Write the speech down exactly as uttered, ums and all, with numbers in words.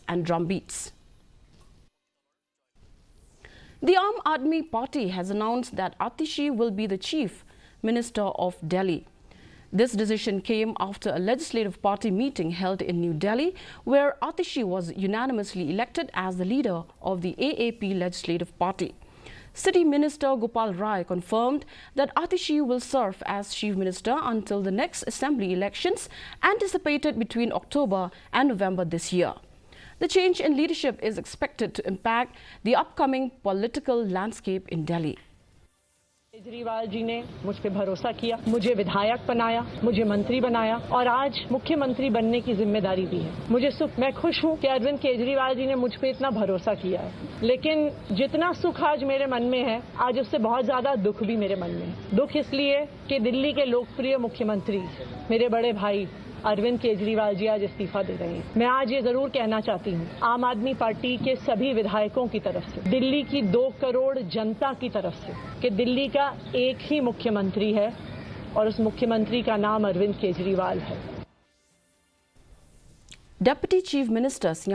and drumbeats. The Aam Aadmi Party has announced that Atishi will be the Chief Minister of Delhi. This decision came after a legislative party meeting held in New Delhi, where Atishi was unanimously elected as the leader of the A A P legislative party. City Minister Gopal Rai confirmed that Atishi will serve as Chief Minister until the next assembly elections, anticipated between October and November this year. The change in leadership is expected to impact the upcoming political landscape in Delhi. केजरीवाल जी ने मुझ पे भरोसा किया, मुझे विधायक बनाया, मुझे मंत्री बनाया और आज मुख्यमंत्री बनने की जिम्मेदारी दी है। मुझे सुख, मैं खुश हूँ कि अरविंद केजरीवाल जी ने मुझ पे इतना भरोसा किया है। लेकिन जितना सुख आज मेरे मन में है, आज उससे बहुत ज्यादा दुख भी मेरे मन में है। दुख इसलिए कि दिल्ली के लोकप्रिय मुख्यमंत्री, मेरे बड़े भाई अरविंद केजरीवाल जी आज इस्तीफा दे रहे हैं। मैं आज ये जरूर कहना चाहती हूँ आम आदमी पार्टी के सभी विधायकों की तरफ से, दिल्ली की दो करोड़ जनता की तरफ से, कि दिल्ली का एक ही मुख्यमंत्री है और उस मुख्यमंत्री का नाम अरविंद केजरीवाल है। Deputy Chief Minister Sniawbhalang